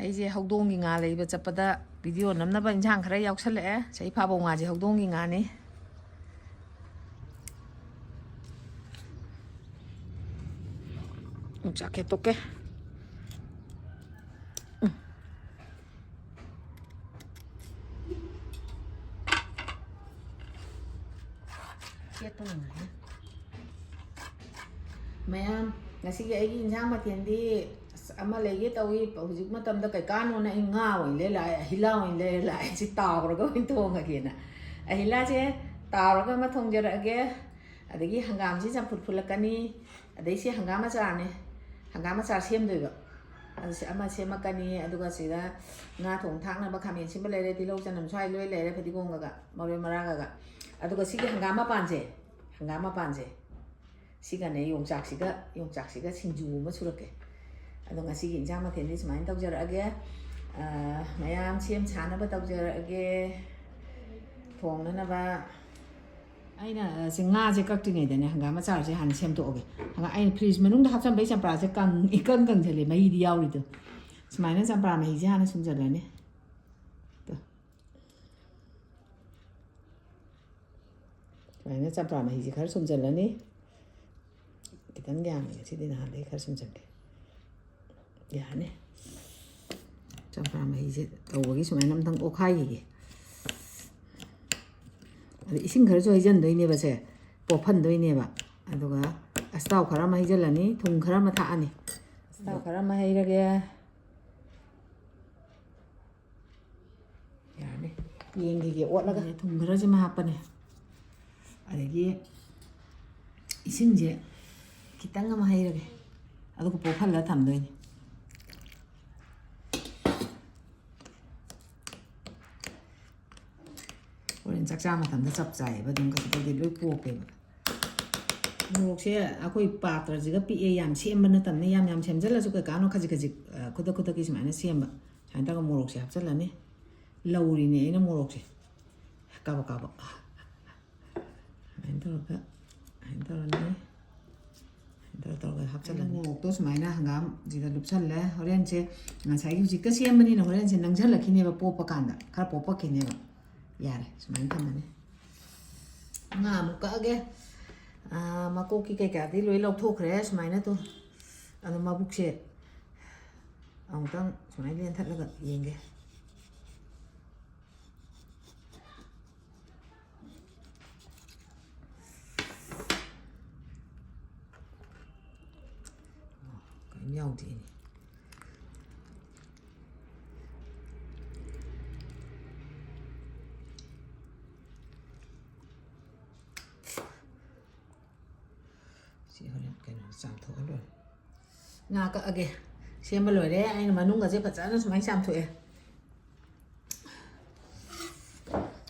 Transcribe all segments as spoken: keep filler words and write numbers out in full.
ꯑꯩꯁꯦ ꯍꯧꯗꯣꯡꯒꯤ ꯉꯥ ꯂꯩꯕ ꯆꯠꯄꯗ ꯚꯤꯗꯤꯑꯣ ꯅꯝꯅꯕ ꯏꯟꯁꯥꯡ ꯈꯔ ꯌꯥꯎꯁꯜꯂꯛꯑꯦ꯫ ꯆꯍꯤ ꯐꯥꯕꯧ ꯉꯥꯁꯦ ꯍꯧꯗꯣꯡꯒꯤ ꯉꯥꯅꯤ꯫ ꯌꯣꯡꯆꯥꯛ ꯈꯦꯠꯇꯣꯛꯀꯦ꯫ ꯎꯝ꯫ ꯈꯦꯠꯄ ꯅꯨꯡꯉꯥꯏꯅꯤ꯫ ꯃꯌꯥꯝ, ꯉꯁꯤꯒꯤ ꯑꯩꯒꯤ ꯏꯟꯁꯥꯡ ꯃꯊꯦꯜꯗꯤ ꯑꯁ ꯑꯃ ꯂꯩꯒꯦ ꯇꯧꯏ꯫ ꯍꯧꯖꯤꯛ ꯃꯇꯝꯗ ꯀꯩꯀꯥꯟꯅꯣꯅ ꯑꯩ ꯉꯥ ꯑꯣꯏꯅ ꯂꯩꯔ ꯂꯥꯛꯑꯦ, ꯑꯍꯤꯂꯥ ꯑꯣꯏꯅ ꯂꯩꯔ ꯂꯥꯛꯑꯦ꯫ ꯁꯤ ꯇꯥꯎꯔꯒ ꯑꯣꯏꯅ ꯊꯣꯡꯉꯒꯦꯅ꯫ ꯑꯍꯤꯂꯥꯁꯦ ꯇꯥꯎꯔꯒ ꯑꯃ ꯊꯣꯡꯖꯔꯛꯑꯒꯦ꯫ ꯑꯗꯒꯤ ꯍꯪꯒꯥꯝꯁꯤ ꯆꯝꯐꯨꯠ ꯐꯨꯠꯂꯛꯀꯅꯤ꯫ ꯑꯗꯩ ꯁꯤ ꯍꯪꯒꯥꯝ ꯑꯆꯥꯔꯅꯦ꯫ ꯍꯪꯒꯥꯝ ꯑꯆꯥꯔ ꯁꯦꯝꯗꯣꯏꯕ꯫ ꯑꯗꯨ ꯁꯤ ꯑꯃ ꯁꯦꯝꯃꯛꯀꯅꯤ꯫ ꯑꯗꯨꯒ ꯁꯤꯗ ꯉꯥ ꯊꯣꯡ ꯊꯥꯛꯅꯕ ꯈꯥꯃꯦꯟ ꯑꯁꯤꯟꯕ ꯂꯩꯔꯦ, ꯇꯤꯜꯍꯧ ꯆꯅꯝ ꯁ꯭ꯋꯥꯏ ꯂꯣꯏ ꯂꯩꯔꯦ, ꯐꯗꯤꯒꯣꯝꯒꯒ ꯃꯔꯣꯏ ꯃꯔꯥꯡꯒꯒ꯫ ꯑꯗꯨꯒ ꯁꯤꯒꯤ ꯍꯪꯒꯥꯝ ꯃꯄꯥꯟꯁꯦ, ꯍꯪꯒꯥꯝ ꯃꯄꯥꯟꯁꯦ ꯁꯤꯒꯅꯦ ꯌꯣꯡꯆꯥꯛꯁꯤꯒ, ꯌꯣꯡꯆꯥꯛꯁꯤꯒ ꯁꯤꯡꯖꯨ ꯑꯃ ꯁꯨꯔꯛꯀꯦ꯫ ꯑꯗꯣ ꯉꯁꯤꯒꯤ ꯏꯟꯁꯥꯡ ꯃꯊꯦꯜꯗꯤ ꯁꯨꯃꯥꯏꯅ ꯇꯧꯖꯔꯛꯑꯒꯦ꯫ ꯑꯥ, ꯃꯌꯥꯝ ꯁꯦꯝ ꯁꯥꯅꯕ ꯇꯧꯖꯔꯛꯑꯒꯦ꯫ ꯊꯣꯡꯅꯅꯕ꯫ ꯑꯩꯅ, ꯑ, ꯁꯤ ꯉꯥꯁꯦ ꯀꯛꯇ꯭ꯔꯤꯉꯩꯗꯅꯦ ꯍꯪꯒꯥꯝ ꯑꯆꯥꯔꯁꯦ ꯍꯥꯟꯅ ꯁꯦꯝꯗꯣꯛꯑꯒꯦ꯫ ꯍꯪꯒꯥ-, ꯑꯩꯅ ꯐ꯭ꯔꯤꯖ ꯃꯅꯨꯡꯗ ꯍꯥꯞꯆꯟꯕꯩ ꯆꯝꯄ꯭ꯔꯥꯁꯦ ꯀꯪ-, ꯏꯀꯪ ꯀꯪꯁꯜꯂꯦ, ꯃꯍꯤꯗꯤ ꯌꯥꯎꯔꯤꯗꯣ꯫ ꯁꯨꯃꯥꯏꯅ ꯆꯝꯄ꯭ꯔꯥ ꯃꯍꯤꯁꯦ ꯍꯥꯟꯅ ꯁꯨꯝꯖꯜꯂꯅꯤ꯫ ꯇꯣ꯫ ꯁꯨꯃꯥꯏꯅ ꯆꯝꯄ꯭ꯔꯥ ꯃꯍꯤꯁꯦ ꯈꯔ ꯁꯨꯝꯖꯜꯂꯅꯤ꯫ ꯈꯤꯇꯪ ꯌꯥꯝꯃꯦ ꯉꯁꯤꯗꯤ, ꯅꯍꯥꯟꯗꯒꯤ ꯈꯔ ꯁꯨꯝꯖꯟꯒꯦ꯫ ꯌꯥꯔꯅꯤ꯫ ꯆꯝꯄ꯭ꯔꯥ ꯃꯍꯤꯁꯦ ꯇꯧꯕꯒꯤ ꯁꯨꯃꯥꯏꯅ ꯑꯝꯇꯪ ꯑꯣꯠꯈꯥꯏꯈꯤꯒꯦ꯫ ꯑꯗ ꯏꯁꯤꯡ ꯈꯔꯁꯨ ꯍꯩꯖꯤꯟꯗꯣꯏꯅꯦꯕ ꯁꯦ, ꯄꯣꯞꯍꯟꯗꯣꯏꯅꯦꯕ꯫ ꯑꯗꯨꯒ ꯑꯁꯇꯥꯎ ꯈꯔ ꯑꯃ ꯍꯩꯖꯤꯜꯂꯅꯤ, ꯊꯨꯝ ꯈꯔ ꯑꯃ ꯊꯥꯛꯑꯅꯤ꯫ ꯑꯁꯇꯥꯎ ꯈꯔ ꯑꯃ ꯍꯩꯔꯒꯦ꯫ ꯌꯥꯔꯅꯤ꯫ ꯌꯦꯡꯈꯤꯒꯦ ꯑꯣꯠꯂꯒ꯫ ꯊꯨꯝ ꯈꯔꯁꯤꯃ ꯍꯥꯞꯄꯅꯦ꯫ ꯑꯗꯒꯤ ꯏꯁꯤꯡꯁꯦ ꯈꯤꯇꯪ ꯑꯃ ꯍꯩꯔꯒꯦ꯫ ꯑꯗꯨꯒ ꯄꯣꯞꯍꯜꯂꯒ ꯊꯝꯗꯣꯏꯅꯤ꯫ ꯍꯣꯔꯦꯟ ꯆꯥꯛ ꯆꯥ ꯃꯇꯝꯗ ꯆꯞ ꯆꯥꯏꯌꯦꯕ, ꯑꯗꯨꯝ ꯀꯩꯁꯨ ꯇꯧꯗꯦ, ꯂꯣꯏ ꯄꯣꯞꯄꯦꯕ꯫ ꯃꯣꯔꯣꯛꯁꯦ ꯑꯩꯈꯣꯏ ꯄꯥꯇ꯭ꯔꯁꯤꯒ ꯄꯤꯛꯑꯦ, ꯌꯥꯝ ꯁꯦꯝꯕ ꯅꯠꯇꯕꯅ, ꯌꯥꯝ ꯌꯥꯝ ꯁꯦꯝꯖꯜꯂꯁꯨ ꯀꯩꯀꯥꯟꯅꯣ, ꯈꯖꯤꯛ ꯈꯖꯤꯛ, ꯑ, ꯈꯨꯗꯛ ꯈꯨꯗꯛꯀꯤ ꯁꯨꯃꯥꯏꯅ ꯁꯦꯝꯕ꯫ ꯁꯨꯃꯥꯏꯅ ꯇꯧꯔꯒ ꯃꯣꯔꯣꯛꯁꯦ ꯍꯥꯞꯆꯜꯂꯅꯤ꯫ ꯂꯧꯔꯤꯅꯦ ꯑꯩꯅ ꯃꯣꯔꯣꯛꯁꯦ꯫ ꯀꯥꯕꯛ ꯀꯥꯕꯛ꯫ ꯁꯨꯃꯥꯏꯅ ꯇꯧꯔꯒ, ꯁꯨꯃꯥꯏꯅ ꯇꯧꯔꯅꯤ꯫ ꯁꯨꯃꯥꯏꯅ ꯇꯧꯔ ꯇꯧꯔꯒ ꯍꯥꯞꯆꯤꯜꯂꯅꯤ꯫ ꯃꯣꯔꯣꯛꯇꯣ ꯁꯨꯃꯥꯏꯅ ꯍꯪꯒꯥꯝꯁꯤꯗ ꯂꯨꯞꯁꯜꯂꯦ꯫ ꯍꯣꯔꯦꯟꯁꯦ ꯉꯁꯥꯏꯒꯤ ꯍꯧꯖꯤꯛꯇ ꯁꯦꯝꯕꯅꯤꯅ ꯍꯣꯔꯦꯟꯁꯦ ꯅꯪꯁꯜꯂꯛꯈꯤꯅꯦꯕ, ꯄꯣꯞꯄ ꯀꯥꯟꯗ ꯈꯔ ꯄꯣꯞꯄꯛꯈꯤꯅꯦꯕ꯫ ꯌꯥꯔꯦ, ꯁꯨꯃꯥꯏꯅ ꯊꯝꯃꯅꯤ꯫ ꯉꯥ ꯑꯃꯨꯛ ꯀꯛꯑꯒꯦ꯫ ꯑꯥ, ꯃꯀꯣꯛꯀꯤ ꯀꯩꯀꯥꯗꯤ ꯂꯣꯏ ꯂꯧꯊꯣꯛꯈ꯭ꯔꯦ ꯁꯨꯃꯥꯏꯅ ꯇꯨ꯫ ꯑꯗꯣ ꯃꯕꯨꯛꯁꯦ ꯑꯃꯨꯛꯇꯪ ꯁꯨꯃꯥꯏꯅ ꯂꯦꯟꯊꯠꯂꯒ ꯌꯦꯡꯒꯦ꯫ ꯀꯔꯤꯝ ꯌꯥꯎꯗꯦꯅꯦ꯫ ꯁꯤ ꯍꯣꯔꯦꯟ ꯀꯩꯅꯣ ꯆꯥꯝꯊꯣꯛꯑ ꯂꯣꯏꯔꯦ꯫ ꯉꯥ ꯀꯛꯑꯒꯦ꯫ ꯁꯦꯝꯕ ꯂꯣꯏꯔꯦ꯫ ꯑꯩꯅ ꯃꯅꯨꯡꯒꯁꯦ ꯐꯖꯅ ꯁꯨꯃꯥꯏꯅ ꯆꯥꯝꯊꯣꯛꯑꯦ꯫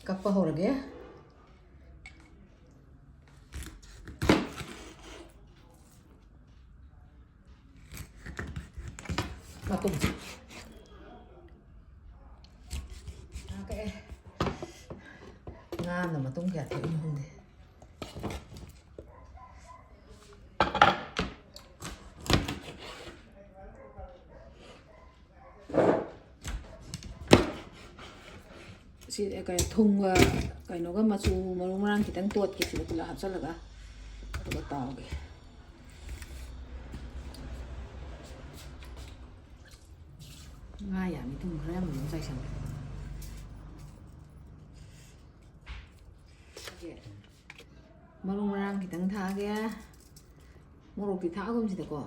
ꯀꯛꯄ ꯍꯧꯔꯒꯦ꯫ ꯃꯇꯨꯝ꯫ ꯉꯥ ꯀꯛꯑꯦ꯫ ꯉꯥ ꯑꯃꯅ ꯃꯇꯨꯝ ꯀꯌꯥ ꯊꯣꯛꯏꯅꯣ ꯈꯪꯗꯦ꯫ ꯁꯤ ꯀꯩ, ꯊꯨꯝꯒ ꯀꯩꯅꯣꯒ ꯃꯆꯨ ꯃꯔꯨ ꯃꯔꯥꯡ ꯈꯤꯇꯪ ꯇꯣꯠꯀꯦ ꯁꯤꯗ ꯄꯨꯂꯞ ꯍꯥꯞꯆꯜꯂꯒ, ꯑꯗꯨꯒ ꯇꯥꯎꯒꯦ꯫ ꯉꯥ ꯌꯥꯝꯃꯤ, ꯊꯨꯝ ꯈꯔ ꯌꯥꯝ ꯑꯗꯨꯝ ꯆꯥꯏꯁꯜꯂꯦ꯫ ꯃꯔꯨ ꯃꯔꯥꯡ ꯈꯤꯇꯪ ꯊꯥꯛꯑꯒꯦ꯫ ꯃꯣꯔꯣꯛꯇꯤ ꯊꯥꯛꯑꯒꯨꯝꯁꯤꯗꯀꯣ꯫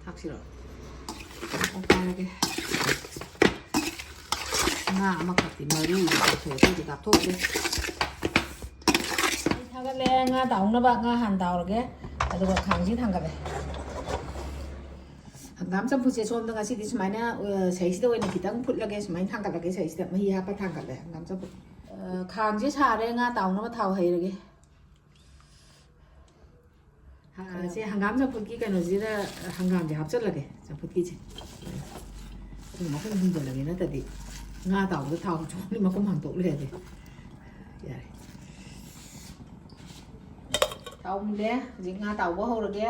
ꯊꯥꯛꯁꯤꯔꯣ? ꯑꯣ, ꯊꯥꯛꯑꯒꯦ꯫ ꯉꯥ ꯑꯃꯈꯛꯇꯤ ꯃꯔꯨꯗꯤ ꯀꯥꯞꯊꯣꯛꯑꯦ, ꯑꯇꯩꯗꯤ ꯀꯥꯞꯊꯣꯛꯇꯦ꯫ ꯃꯩ ꯊꯥꯒꯠꯂꯦ, ꯉꯥ ꯇꯥꯎꯅꯕ ꯉꯥ ꯍꯥꯟꯅ ꯇꯥꯎꯔꯒꯦ꯫ ꯑꯗꯨꯒ ꯈꯥꯡꯁꯤ ꯊꯥꯡꯒꯠꯂꯦ꯫ ꯍꯪꯒꯥꯝ ꯆꯝꯐꯨꯠꯁꯦ ꯁꯣꯝꯗ ꯉꯁꯤꯗꯤ ꯁꯨꯃꯥꯏꯅ, ꯑ, ꯁꯩꯁꯤꯗ ꯑꯣꯏꯅ ꯈꯤꯇꯪ ꯐꯨꯠꯂꯒꯦ, ꯁꯨꯃꯥꯏꯅ ꯊꯥꯡꯒꯠꯂꯒꯦ, ꯁꯩꯁꯤꯗ ꯃꯍꯤ ꯍꯥꯞꯄ ꯊꯥꯡꯒꯠꯂꯦ ꯍꯪꯒꯥꯝ ꯆꯝꯐꯨꯠ꯫ ꯑ, ꯈꯥꯡꯁꯦ ꯁꯥꯔꯦ, ꯉꯥ ꯇꯥꯎꯅꯕ ꯊꯥꯎ ꯍꯩꯔꯒꯦ꯫ ꯑ, ꯁꯦ ꯍꯪꯒꯥꯝ ꯆꯝꯐꯨꯠꯀꯤ ꯀꯩꯅꯣꯁꯤꯗ ꯍꯪꯒꯥꯝꯁꯦ ꯍꯥꯞꯆꯜꯂꯒꯦ, ꯆꯝꯐꯨꯠꯀꯤꯁꯦ꯫ ꯑꯗꯨ ꯃꯈꯨꯝ ꯈꯨꯝꯖꯤꯜꯂꯒꯦ, ꯅꯠꯇ꯭ꯔꯗꯤ ꯉꯥ ꯇꯥꯎꯕꯗ ꯊꯥꯎ ꯆꯣꯡꯉꯗꯤ ꯃꯈꯨꯝ ꯍꯥꯡꯇꯣꯛ ꯂꯩꯔꯗꯤ꯫ ꯌꯥꯔꯦ꯫ ꯊꯥꯎ ꯃꯨꯜꯂꯦ꯫ ꯍꯧꯖꯤꯛ ꯉꯥ ꯇꯥꯎꯕ ꯍꯧꯔꯒꯦ꯫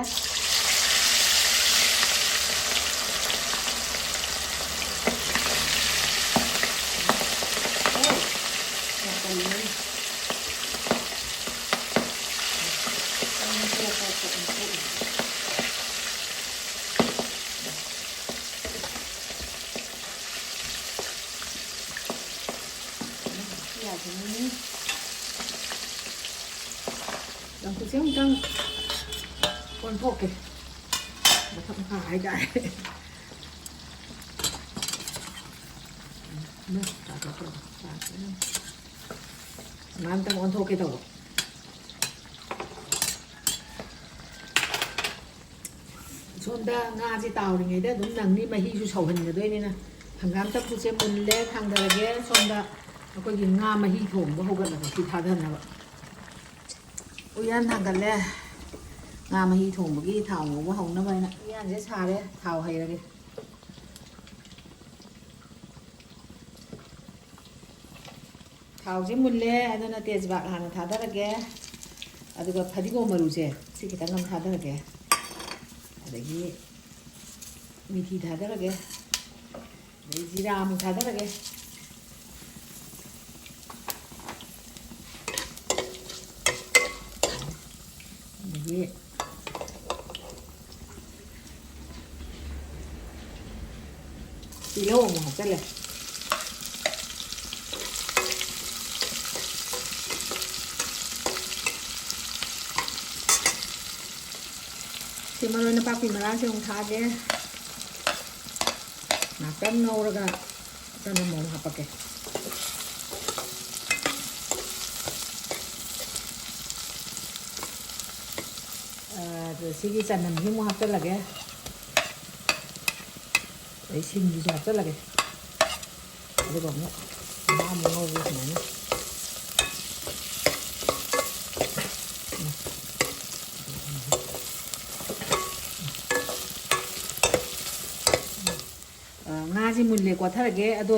ꯆꯝꯐꯨꯠꯁꯦ ꯑꯃꯨꯛꯇꯪ ꯑꯣꯟꯊꯣꯛꯀꯦ꯫ ꯃꯊꯛ ꯃꯈꯥ ꯍꯥꯏꯇꯥꯔꯦ꯫ ꯎꯝ, ꯇꯥꯊꯣꯛꯈ꯭ꯔꯣ꯫ ꯁꯨꯃꯥꯏꯅ ꯑꯝꯇꯪ ꯑꯣꯟꯊꯣꯛꯀꯦ ꯇꯧꯕ꯫ ꯁꯣꯝꯗ ꯉꯥꯁꯦ ꯇꯥꯎꯔꯤꯉꯩꯗ ꯑꯗꯨꯝ ꯅꯪꯅꯤ, ꯃꯍꯤꯁꯨ ꯁꯧꯍꯟꯒꯗꯣꯏꯅꯤꯅ꯫ ꯍꯪꯒꯥꯝ ꯆꯝꯐꯨꯠꯁꯦ ꯃꯨꯜꯂꯦ, ꯊꯥꯡꯗꯔꯒꯦ꯫ ꯁꯣꯝꯗ ꯑꯩꯈꯣꯏꯒꯤ ꯉꯥ ꯃꯍꯤ ꯊꯣꯡꯕ ꯍꯧꯒꯠꯂꯒ ꯁꯤ ꯊꯥꯗꯅꯕ꯫ ꯎꯌꯥꯟ ꯊꯥꯡꯒꯠꯂꯦ꯫ ꯉꯥ ꯃꯍꯤ ꯊꯣꯡꯕꯒꯤ ꯊꯥꯎ ꯉꯧꯕ ꯍꯧꯅꯕ ꯍꯥꯏꯅ ꯎꯌꯥꯟꯁꯦ ꯁꯥꯔꯦ, ꯊꯥꯎ ꯍꯩꯔꯒꯦ꯫ ꯊꯥꯎꯁꯦ ꯃꯨꯜꯂꯦ, ꯑꯗꯨꯅ ꯇꯦꯖꯄꯥꯠ ꯍꯥꯟꯅ ꯊꯥꯗꯔꯒꯦ꯫ ꯑꯗꯨꯒ ꯐꯗꯤꯒꯣꯝ ꯃꯔꯨꯁꯦ ꯁꯤ ꯈꯤꯇꯪ ꯑꯃ ꯊꯥꯗꯔꯒꯦ꯫ ꯑꯗꯒꯤ ꯃꯤꯊꯤ ꯊꯥꯗꯔꯒꯦ꯫ ꯑꯗꯩ ꯖꯤꯔꯥ ꯑꯃꯨꯛ ꯊꯥꯗꯔꯒꯦ꯫ ꯑꯗꯒꯤ ꯇꯤꯜꯍꯧ ꯑꯃꯨꯛ ꯍꯥꯞꯆꯜꯂꯦ꯫ ꯁꯤ ꯃꯔꯣꯏ ꯅꯄꯥꯛꯄꯤ ꯃꯔꯥꯁꯦ ꯑꯃꯨꯛ ꯊꯥꯛꯑꯒꯦ꯫ ꯉꯥꯛꯇꯪ ꯉꯧꯔꯒ ꯆꯅꯝ ꯑꯃꯨꯛ ꯍꯥꯞꯄꯛꯀꯦ꯫ ꯑꯗꯨ ꯁꯤꯒꯤ ꯆꯅꯝꯁꯤ ꯑꯃꯨꯛ ꯍꯥꯞꯆꯤꯜꯂꯒꯦ꯫ ꯑꯗꯩ ꯁꯤꯡꯁꯤꯁꯨ ꯍꯥꯞꯆꯤꯜꯂꯒꯦ꯫ ꯑꯗꯨꯒ ꯑꯃꯨꯛ ꯉꯥ ꯑꯃꯨꯛ ꯉꯧꯒꯦ ꯁꯨꯃꯥꯏꯅ꯫ ꯑ, ꯉꯥꯁꯦ ꯃꯨꯜꯂꯦ, ꯀꯣꯠꯊꯔꯒꯦ꯫ ꯑꯗꯣ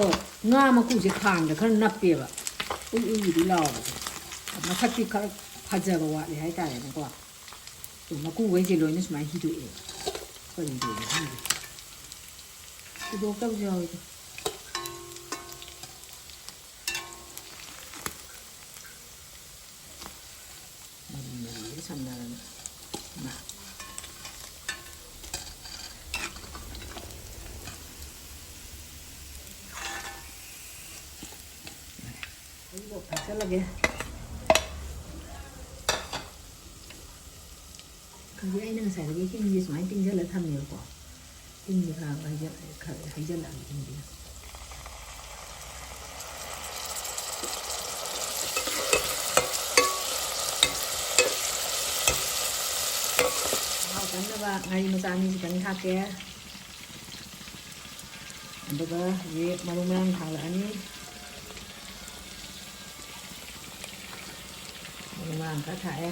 ꯉꯥ ꯃꯀꯨꯁꯦ ꯈꯥꯡꯗ ꯈꯔ ꯅꯞꯄꯦꯕ, ꯎꯏ ꯎꯏꯒꯤꯗꯤ ꯂꯥꯎꯕꯁꯦ꯫ ꯃꯁꯛꯇꯤ ꯈꯔ ꯐꯖꯕ ꯋꯥꯠꯂꯦ ꯍꯥꯏꯇꯥꯔꯦꯅꯦꯀꯣ꯫ ꯑꯗꯣ ꯃꯀꯨꯈꯩꯁꯦ ꯂꯣꯏꯅ ꯁꯨꯃꯥꯏꯅ ꯍꯤꯗꯣꯛꯑꯦ, ꯀꯔꯤꯒꯤꯅꯣ ꯈꯪꯗꯦ꯫ ꯍꯤꯗꯣꯛꯇꯕꯁꯨ ꯌꯥꯎꯋꯤꯗ꯫ ꯃꯔꯤ ꯃꯔꯤꯗ ꯁꯝꯅꯔꯅꯤ꯫ ꯆꯠꯂꯒꯦ꯫ ꯍꯧꯖꯤꯛ ꯑꯩꯅ ꯉꯁꯥꯏꯗꯒꯤ ꯍꯤꯡꯁꯦ ꯁꯨꯃꯥꯏꯅ ꯇꯤꯡꯁꯤꯜꯂ ꯊꯝꯃꯦꯕꯀꯣ꯫ ꯍꯤꯡꯁꯦ ꯈꯔ ꯍꯩꯖ-, ꯈꯔ ꯍꯩꯖꯜꯂꯛꯑꯒꯦ ꯍꯤꯡꯁꯤꯅ꯫ ꯃꯍꯥꯎ ꯀꯟꯅꯕ ꯉꯥꯔꯤ ꯃꯆꯥ ꯑꯅꯤ ꯈꯤꯇꯪ ꯊꯥꯛꯀꯦ꯫ ꯑꯗꯨꯒ ꯍꯧꯖꯤꯛ ꯃꯔꯨ ꯃꯔꯥꯡ ꯊꯥꯛꯂꯛꯑꯅꯤ꯫ ꯃꯔꯨ ꯃꯔꯥꯡ ꯈꯔ ꯊꯥꯛꯑꯦ꯫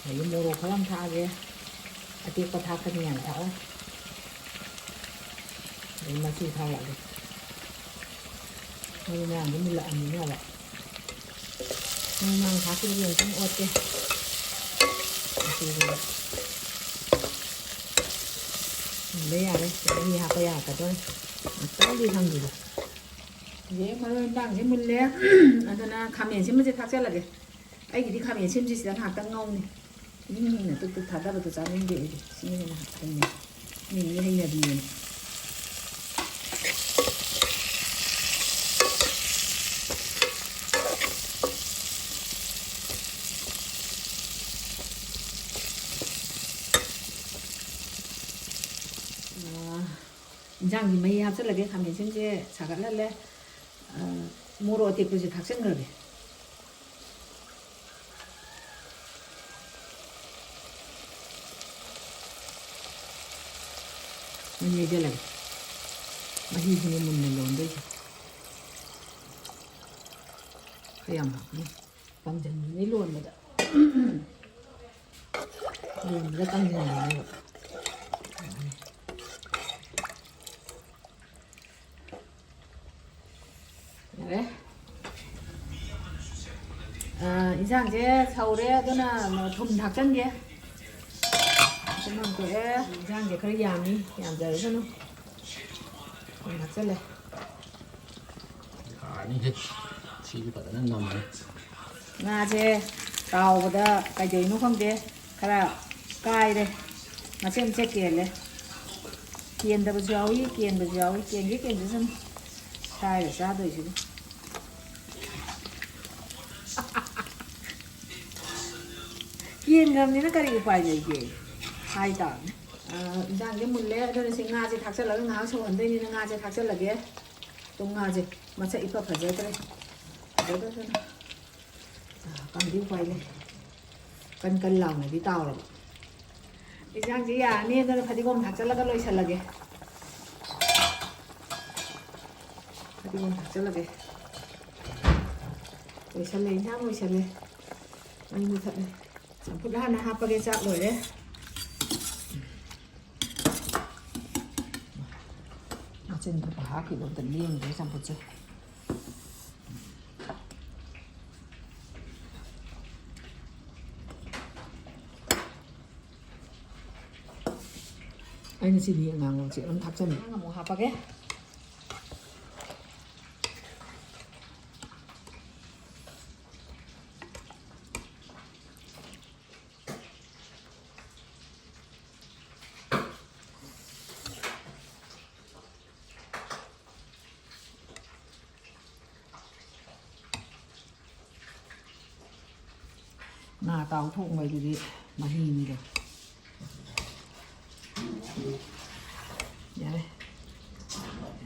ꯑꯗꯒꯤ ꯃꯣꯔꯣꯛ ꯈꯔ ꯑꯃ ꯊꯥꯛꯑꯒꯦ꯫ ꯑꯇꯦꯛꯄ ꯊꯥꯛꯀꯅꯤ ꯌꯥꯝ ꯊꯥꯛꯑꯣ꯫ ꯑꯗꯩ ꯃꯆꯨ ꯊꯥꯛꯂꯛꯑꯒꯦ꯫ ꯃꯔꯨ ꯃꯔꯥꯡꯗꯣ ꯃꯨꯜꯂꯛꯑꯅꯤꯅꯦꯕ꯫ ꯃꯔꯨ ꯃꯔꯥꯡ ꯊꯥꯛꯈꯤꯕꯗꯣ ꯑꯃꯨꯛꯇꯪ ꯑꯣꯠꯀꯦ꯫ ꯃꯆꯨꯗꯨꯒ꯫ ꯃꯨꯟꯕ ꯌꯥꯔꯦ꯫ ꯃꯍꯤ ꯍꯥꯞꯄ ꯌꯥꯔꯛꯀꯗꯧꯔꯦ꯫ ꯉꯥꯛꯇꯪꯗꯤ ꯊꯝꯈꯤꯒꯦ꯫ ꯍꯧꯖꯤꯛ ꯃꯔꯣꯏ ꯃꯄꯥꯡꯁꯦ ꯃꯨꯜꯂꯦ꯫ ꯑꯗꯨꯅ ꯈꯥꯃꯦꯟ ꯑꯁꯤꯟꯕꯁꯦ ꯊꯥꯛꯆꯜꯂꯒꯦ꯫ ꯑꯩꯒꯤꯗꯤ ꯈꯥꯃꯦꯟ ꯑꯁꯤꯟꯕꯁꯦ ꯁꯤꯗ ꯉꯥꯏꯍꯥꯛꯇꯪ ꯉꯧꯅꯤ꯫ ꯏꯍꯤꯡ ꯍꯤꯡꯅ ꯇꯨꯞ ꯇꯨꯞ ꯊꯥꯗꯕꯗꯣ ꯆꯥꯅꯤꯡꯗꯦ ꯑꯩꯗꯤ꯫ ꯁꯤꯅ ꯍꯦꯟꯅ ꯍꯩꯅꯩ꯫ ꯃꯤꯒꯤ ꯍꯩꯅꯕꯤꯅꯤ꯫ ꯑꯥ, ꯏꯟꯖꯥꯡꯒꯤ ꯃꯍꯤ ꯍꯥꯞꯆꯤꯜꯂꯒꯦ꯫ ꯈꯥꯃꯦꯟ ꯑꯁꯤꯟꯕꯁꯦ ꯁꯥꯒꯠꯍꯜꯂꯦ꯫ ꯑꯥ, ꯃꯣꯔꯣꯛ ꯑꯇꯦꯛꯄꯁꯦ ꯊꯥꯛꯆꯤꯟꯈ꯭ꯔꯒꯦ꯫ ꯃꯍꯤ ꯍꯩꯖꯤꯜꯂꯒꯦ꯫ ꯃꯍꯤꯁꯤꯅ ꯃꯨꯟꯅ ꯂꯣꯟꯗꯣꯏꯁꯦ꯫ ꯈꯔ ꯌꯥꯝ ꯍꯥꯞꯄꯅꯤ꯫ ꯀꯪꯁꯤꯟꯕꯅꯤ ꯂꯣꯟꯕꯗ꯫ ꯂꯣꯟꯕꯗ ꯀꯪꯁꯤꯟꯕꯅꯦꯕ꯫ ꯌꯥꯔꯦ꯫ ꯑꯥ, ꯏꯟꯁꯥꯡꯁꯦ ꯁꯧꯔꯦ, ꯑꯗꯨꯅ ꯊꯨꯝ ꯊꯥꯛꯆꯟꯒꯦ꯫ ꯊꯨꯝ ꯍꯥꯞꯄꯛꯑꯦ꯫ ꯏꯟꯁꯥꯡꯁꯦ ꯈꯔ ꯌꯥꯝꯃꯤ, ꯌꯥꯝꯖꯔꯁꯅꯨ꯫ ꯊꯨꯝ ꯊꯥꯛꯆꯜꯂꯦ꯫ ꯌꯥꯔꯅꯤꯍꯦ꯫ ꯁꯤꯗꯤ ꯐꯖꯅ ꯅꯝꯃꯦ꯫ ꯉꯥꯁꯦ ꯇꯥꯎꯕꯗ ꯀꯩꯗꯧꯔꯤꯅꯣ ꯈꯪꯗꯦ, ꯈꯔ ꯀꯥꯏꯔꯦ, ꯃꯆꯦꯠ ꯃꯆꯦꯠ ꯀꯦꯜꯂꯦ꯫ ꯀꯦꯟꯗꯕꯁꯨ ꯌꯥꯎꯏ, ꯀꯦꯟꯕꯁꯨ ꯌꯥꯎꯏ꯫ ꯀꯦꯟꯒꯦ ꯀꯦꯟꯖꯁꯅꯨ, ꯁꯥꯏꯔ ꯆꯥꯗꯣꯏꯁꯤꯕꯨ꯫ ꯀꯦꯟꯈ꯭ꯔꯕꯅꯤꯅ ꯀꯔꯤ ꯎꯄꯥꯏ ꯂꯩꯒꯦ? ꯍꯥꯏ ꯇꯥꯕꯅꯤ꯫ ꯑ, ꯏꯟꯖꯥꯡꯁꯦ ꯃꯨꯜꯂꯦ, ꯑꯗꯨꯅ ꯁꯤ ꯉꯥꯁꯦ ꯊꯥꯛꯆꯜꯂꯒ ꯉꯥꯏꯍꯥꯛ ꯁꯧꯍꯟꯗꯣꯏꯅꯤꯅ ꯉꯥꯁꯦ ꯊꯥꯛꯆꯜꯂꯒꯦ꯫ ꯇꯨꯝ ꯉꯥꯁꯦ ꯃꯁꯛ ꯏꯐ ꯐꯖꯗ꯭ꯔꯦ꯫ ꯐꯖꯗ꯭ꯔꯦ꯫ ꯑ, ꯀꯝꯗꯤ ꯎꯄꯥꯏ ꯂꯩ꯫ ꯀꯟ ꯀꯟ ꯂꯥꯎꯅꯗꯤ ꯇꯥꯎꯔꯕ꯫ ꯏꯟꯖꯥꯡꯁꯦ ꯌꯥꯔꯅꯤ, ꯑꯗꯨꯅ ꯐꯗꯤꯒꯣꯝ ꯊꯥꯛꯆꯜꯂꯒ ꯂꯣꯏꯁꯜꯂꯒꯦ꯫ ꯐꯗꯤꯒꯣꯝ ꯊꯥꯛꯆꯜꯂꯒꯦ꯫ ꯂꯣꯏꯁꯜꯂꯦ, ꯏꯟꯖꯥꯡ ꯂꯣꯏꯁꯜꯂꯦ꯫ ꯃꯩ ꯃꯨꯊꯠꯂꯦ꯫ ꯆꯝꯐꯨꯠ ꯍꯥꯟꯅ ꯍꯥꯞꯄꯒꯦ, ꯆꯥꯛ ꯂꯣꯏꯔꯦ꯫ ꯃꯆꯤꯟ ꯈꯛꯇ ꯍꯥꯞꯈꯤꯕ ꯑꯝꯇ ꯂꯦꯡꯗ꯭ꯔꯦ ꯆꯝꯐꯨꯠꯁꯦ꯫ ꯑꯩꯅ ꯆꯤꯅꯤ ꯑꯉꯥꯡꯕ ꯃꯆꯦꯠ ꯑꯃ ꯊꯥꯛꯆꯜꯂꯦ꯫ ꯑꯉꯥꯡ ꯑꯃꯨꯛ ꯍꯥꯞꯄꯒꯦ꯫ ꯉꯥ ꯑꯇꯥꯎ ꯊꯣꯡꯕꯩꯗꯨꯗꯤ ꯃꯍꯤꯅꯤꯗꯣ꯫ ꯌꯥꯔꯦ꯫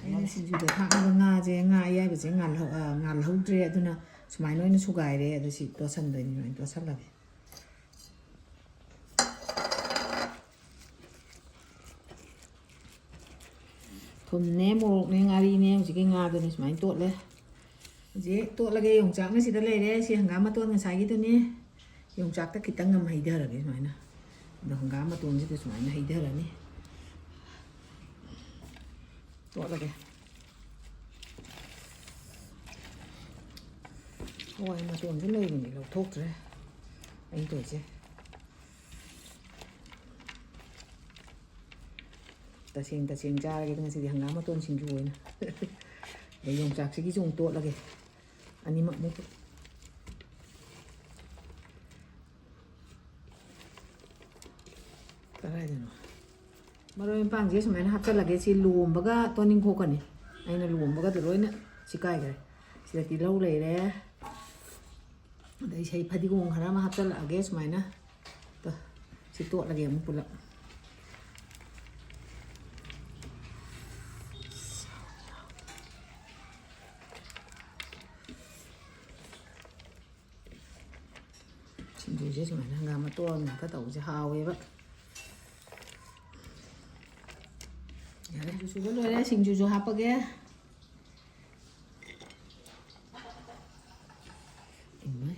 ꯑꯩꯅ ꯁꯤꯡꯖꯨꯗ ꯊꯥꯛꯅꯕ ꯉꯥꯁꯦ, ꯉꯥ ꯑꯌꯥꯏꯕꯁꯦ ꯉꯥꯜꯍꯧ-, ꯑ, ꯉꯥꯜꯍꯧꯗ꯭ꯔꯦ, ꯑꯗꯨꯅ ꯁꯨꯃꯥꯏꯅ ꯑꯣꯏꯅ ꯁꯨꯒꯥꯏꯔꯦ꯫ ꯑꯗꯣ ꯁꯤ ꯇꯣꯠꯁꯟꯗꯣꯏꯅꯤ, ꯁꯨꯃꯥꯏꯅ ꯇꯣꯠꯁꯜꯂꯒꯦ꯫ ꯊꯨꯝꯅꯦ, ꯃꯣꯔꯣꯛꯅꯦ, ꯉꯥꯔꯤꯅꯦ, ꯍꯧꯖꯤꯛꯀꯤ ꯉꯥꯗꯨꯅꯦ ꯁꯨꯃꯥꯏꯅ ꯇꯣꯠꯂꯦ꯫ ꯍꯧꯖꯤꯛ ꯇꯣꯠꯂꯒꯦ꯫ ꯌꯣꯡꯆꯥꯛꯅ ꯁꯤꯗ ꯂꯩꯔꯦ꯫ ꯁꯤ ꯍꯪꯒꯥꯝ ꯃꯇꯣꯟ ꯉꯁꯥꯏꯒꯤꯗꯨꯅꯦ꯫ ꯌꯣꯡꯆꯥꯛꯇ ꯈꯤꯇꯪ ꯑꯃ ꯍꯩꯊꯔꯒꯦ ꯁꯨꯃꯥꯏꯅ꯫ ꯑꯗꯣ ꯍꯪꯒꯥꯝ ꯃꯇꯣꯟꯁꯤꯗ ꯁꯨꯃꯥꯏꯅ ꯍꯩꯊꯔꯅꯤ꯫ ꯇꯣꯠꯂꯒꯦ꯫ ꯍꯋꯥꯏ ꯃꯇꯣꯟꯁꯨ ꯂꯩꯕꯅꯤ, ꯂꯧꯊꯣꯛꯇ꯭ꯔꯦ ꯑꯩꯅ ꯇꯧꯔꯤꯁꯦ꯫ ꯇꯁꯦꯡ ꯇꯁꯦꯡ ꯆꯥꯔꯒꯦ ꯉꯁꯤꯗꯤ ꯍꯪꯒꯥꯝ ꯃꯇꯣꯟ ꯁꯤꯡꯖꯨ ꯑꯣꯏꯅ꯫ ꯑꯗꯩ ꯌꯣꯡꯆꯥꯛꯁꯤꯒꯤꯁꯨ ꯑꯃꯨꯛ ꯇꯣꯠꯂꯒꯦ꯫ ꯑꯅꯤꯃꯛ ꯑꯃꯨꯛ꯫ ꯀꯗꯥꯏꯗꯅꯣ? ꯃꯔꯣꯏ ꯃꯄꯥꯡꯁꯦ ꯁꯨꯃꯥꯏꯅ ꯍꯥꯞꯆꯜꯂꯒꯦ꯫ ꯁꯤ ꯂꯣꯝꯕꯒ ꯇꯣꯅꯤꯡꯈꯣꯛꯀꯅꯤ꯫ ꯑꯩꯅ ꯂꯣꯝꯕꯒꯗ ꯂꯣꯏꯅ ꯁꯤꯀꯥꯏꯈ꯭ꯔꯦ꯫ ꯁꯤꯗ ꯇꯤꯜꯍꯧ ꯂꯩꯔꯦ꯫ ꯑꯗꯩ ꯁꯤ ꯐꯗꯤꯒꯣꯝ ꯈꯔ ꯑꯃ ꯍꯥꯞꯆꯜꯂꯛꯑꯒꯦ ꯁꯨꯃꯥꯏꯅ꯫ ꯁꯤ ꯇꯣꯠꯂꯒꯦ ꯑꯃꯨꯛ ꯄꯨꯂꯞ꯫ ꯁꯤꯡꯖꯨꯁꯦ ꯁꯨꯃꯥꯏꯅ ꯍꯪꯒꯥꯝ ꯃꯇꯣꯟ ꯉꯥꯛꯇ ꯇꯧꯕꯁꯦ ꯍꯥꯎꯋꯦꯕ꯫ ꯌꯥꯔꯦ, ꯁꯨꯕ ꯂꯣꯏꯔꯦ, ꯁꯤꯡꯖꯨꯁꯨ ꯍꯥꯞꯄꯒꯦ꯫ ꯏꯃꯥꯏ꯫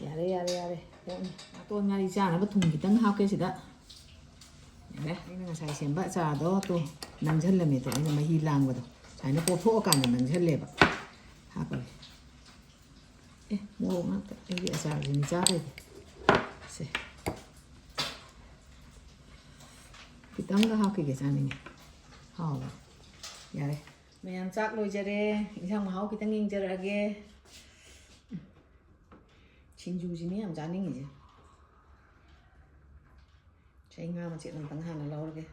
ꯌꯥꯔꯦ, ꯌꯥꯔꯦ, ꯌꯥꯔꯦ, ꯌꯥꯔꯦ꯫ ꯌꯥꯝ ꯃꯇꯣꯟ ꯉꯥꯔꯤ ꯆꯥꯅꯕ ꯊꯨꯝ ꯈꯤꯇꯪ ꯍꯥꯞꯀꯦ ꯁꯤꯗ꯫ ꯌꯥꯔꯦ, ꯑꯩꯅ ꯉꯁꯥꯏ ꯁꯦꯝꯕ ꯑꯆꯥꯔꯗꯣ ꯇꯨ ꯅꯪꯁꯤꯜꯂꯝꯃꯦ ꯇꯨ, ꯑꯩꯅ ꯃꯍꯤ ꯂꯥꯡꯕꯗꯣ ꯁꯨꯃꯥꯏꯅ ꯄꯣꯞꯊꯣꯛꯑꯀꯥꯟꯗ ꯅꯪꯁꯤꯜꯂꯦꯕ꯫ ꯍꯥꯞꯄꯒꯦ꯫ ꯑꯦ, ꯃꯣꯔꯣꯛ ꯉꯥꯛꯇ ꯑꯩꯒꯤ ꯑꯆꯥꯔꯁꯤꯅꯤ ꯆꯥꯗꯣꯏꯁꯦ꯫ ꯁꯦ꯫ ꯈꯤꯇꯪꯒ ꯍꯥꯞꯈꯤꯒꯦ, ꯆꯥꯅꯤꯡꯉꯦ꯫ ꯍꯥꯎꯕ꯫ ꯌꯥꯔꯦ꯫ ꯃꯌꯥꯝ ꯆꯥꯛ ꯂꯣꯏꯖꯔꯦ꯫ ꯏꯟꯁꯥꯡ ꯃꯍꯥꯎ ꯈꯤꯇꯪ ꯌꯦꯡꯖꯔꯛꯑꯒꯦ꯫ ꯁꯤꯡꯖꯨꯁꯤꯅꯤ ꯌꯥꯝ ꯆꯥꯅꯤꯡꯉꯤꯁꯦ꯫ ꯁꯤ ꯑꯩ ꯉꯥ ꯃꯆꯦꯠ ꯑꯃꯇꯪ ꯍꯥꯟꯅ ꯂꯧꯔꯒꯦ꯫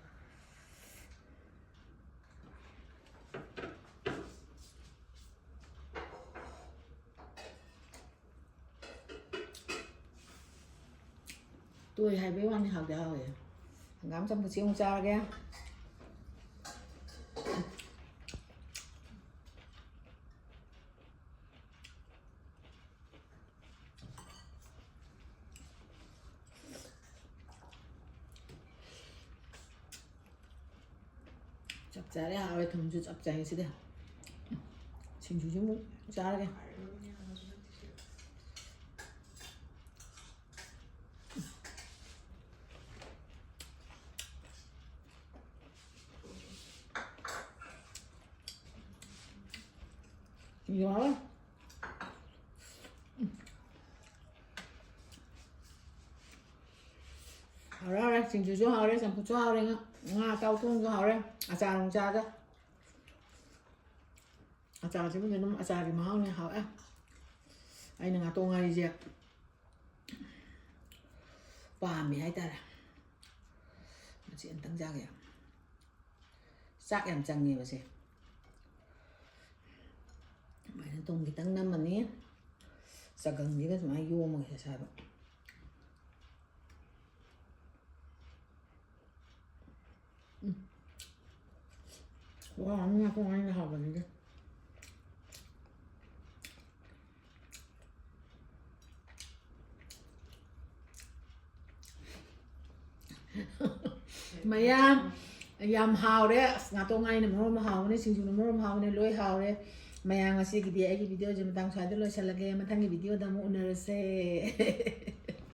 ꯇꯣꯏ ꯍꯥꯏꯕꯩ ꯋꯥꯅꯤ, ꯍꯥꯎꯗꯤ ꯍꯥꯎꯋꯦ꯫ ꯍꯪꯒꯥꯝ ꯆꯝꯐꯨꯠꯁꯤ ꯑꯃꯨꯛ ꯆꯥꯔꯒꯦ꯫ ꯆꯞ ꯆꯥꯔꯦ, ꯍꯥꯎꯔꯦ, ꯊꯨꯝꯁꯨ ꯆꯞ ꯆꯥꯏ ꯁꯤꯗ꯫ ꯁꯤꯡꯖꯨꯁꯨ ꯑꯃꯨꯛ ꯆꯥꯔꯒꯦ꯫ ꯌꯥꯔꯦ꯫ ꯍꯥꯎꯔꯦ, ꯍꯥꯎꯔꯦ꯫ ꯁꯤꯡꯖꯨꯁꯨ ꯍꯥꯎꯔꯦ, ꯆꯝꯐꯨꯠꯁꯨ ꯍꯥꯎꯔꯦ, ꯉꯥ, ꯉꯥ ꯑꯇꯥꯎꯕ ꯊꯣꯡꯕꯁꯨ ꯍꯥꯎꯔꯦ꯫ ꯑꯆꯥꯔ ꯑꯃꯨꯛ ꯆꯥꯒꯦ꯫ ꯑꯆꯥꯔꯁꯤꯕꯨꯗꯤ ꯑꯗꯨꯝ ꯑꯆꯥꯔꯒꯤ ꯃꯍꯥꯎꯅꯦ, ꯍꯥꯎꯋꯦ꯫ ꯑꯩꯅ ꯉꯥꯇꯣꯡ ꯉꯥꯔꯤꯁꯦ ꯄꯥꯝꯃꯦ ꯍꯥꯏꯇꯥꯔꯦ꯫ ꯃꯆꯦ ꯑꯝꯇꯪ ꯆꯥꯒꯦ꯫ ꯆꯥꯛ ꯌꯥꯝ ꯆꯪꯉꯦꯕ ꯁꯦ꯫ ꯑꯗꯨꯃꯥꯏꯅ ꯊꯨꯝ ꯈꯤꯇꯪ ꯅꯝꯃꯅꯤ꯫ ꯆꯒꯪꯁꯤꯒ ꯁꯨꯃꯥꯏꯅ ꯌꯣꯝꯃꯒ ꯍꯦꯛ ꯆꯥꯕ꯫ ꯎꯝ꯫ ꯋꯥ, ꯉꯥ ꯊꯣꯡ ꯉꯥꯏꯅ ꯍꯥꯎꯕꯅꯤꯗ꯫ ꯃꯌꯥꯝ, ꯌꯥꯝ ꯍꯥꯎꯔꯦ꯫ ꯑꯁ, ꯉꯥꯇꯣꯡ ꯉꯥꯏꯅ ꯃꯔꯣꯟ ꯑꯃ ꯍꯥꯎꯕꯅꯦ, ꯁꯤꯡꯖꯨꯅ ꯃꯔꯣꯟ ꯑꯃ ꯍꯥꯎꯕꯅꯦ, ꯂꯣꯏ ꯍꯥꯎꯔꯦ꯫ ꯃꯌꯥꯝ, ꯉꯁꯤꯒꯤꯗꯤ ꯑꯩꯒꯤ videoꯁꯦ ꯃꯇꯥꯡ ꯁ꯭ꯋꯥꯏꯗ ꯂꯣꯏꯁꯤꯜꯂꯒꯦ꯫ ꯃꯊꯪꯒꯤ videoꯗ ꯑꯃꯨꯛ ꯎꯅꯔꯁꯦ꯫